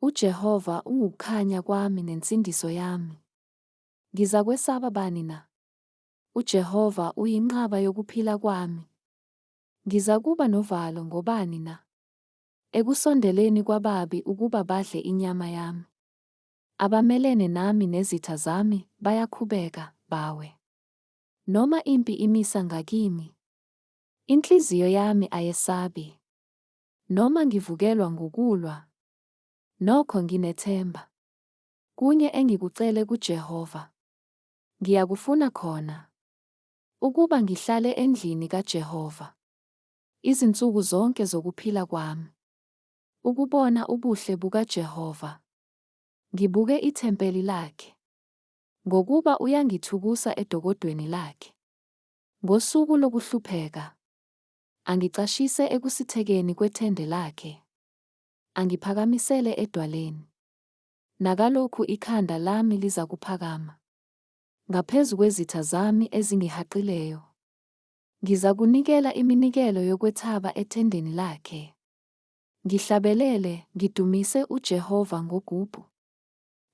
UJehova ungukukhanya kwami nensindiso yami. Ngizakwesaba bani na? UJehova uyinqaba yokuphila kwami. Ngizakuba novalo ngobani na? Ekusondeleni kwababi ukuba badle inyama yami. Abamelene nami nezitha zami bayakhubeka, bawe. Noma impi imisa ngakimi, inhliziyo yami ayesabi. Noma ngivukelwa ngukulwa, nokho nginethemba. Kunye engikucele kuJehova, ngiyakufuna khona, ukuba ngihlale endlini kaJehova izinsuku zonke zokuphila kwami, ukubona ubuhle bukaJehova, ngibuke ithempeli lakhe. Ngokuba uyangithukusa edokodweni lakhe ngosuku lokuhlupheka, angicashise ekusithekeni kwethende lakhe, angiphakamisele edwaleni. Nakalokhu ikhanda lami lizakuphakama ngaphezu kwezitha zami ezingihaqileyo. Ngizakunikela iminikelo yokwethaba ethendeni lakhe, ngihlabelele, ngidumise uJehova ngogubhu.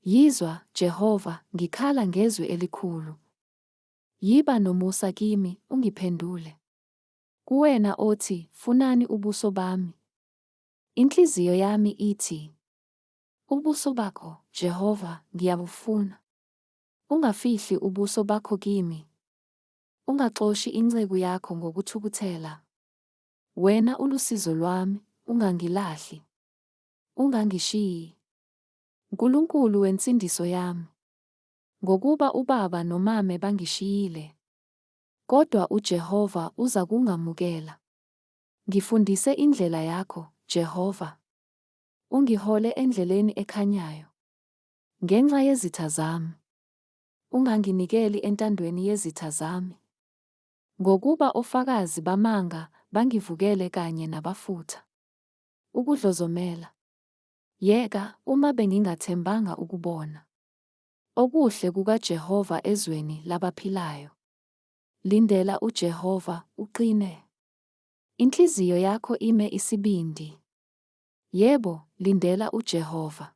Yizwa, Jehova, ngikhala ngezwi elikhulu. Yiba nomusa kimi, ungiphendule. Kuwena othi, Funani ubuso bami. Inhliziyo yami ithi, Ubuso bakho, Jehova, ngiyabufuna. Ungafihli ubuso bakho kimi. Ungaxoshi inceku yakho ngokuthukuthela. Wena ulusizo lwami, ungangilahli. Ungangishiyi. Nkulunkulu wensindiso yami. Ngokuba ubaba nomame bangishiyile, kodwa uJehova uzakungamukela. Ngifundise indlela yakho, Jehova. Ungihole endleleni ekhanyayo. Ngenxa yezitha zami. Unganginikeli entandweni yezitha zami. Ngokuba ofakazi bamanga bangivukele kanye nabafutha. Ukudlozomela. Yeka, uma bengingathembanga ukubona okuhle kukaJehova ezweni labaphilayo. Lindela uJehova, uqine. Inhliziyo yakho ime isibindi. Yebo, lindela uJehova.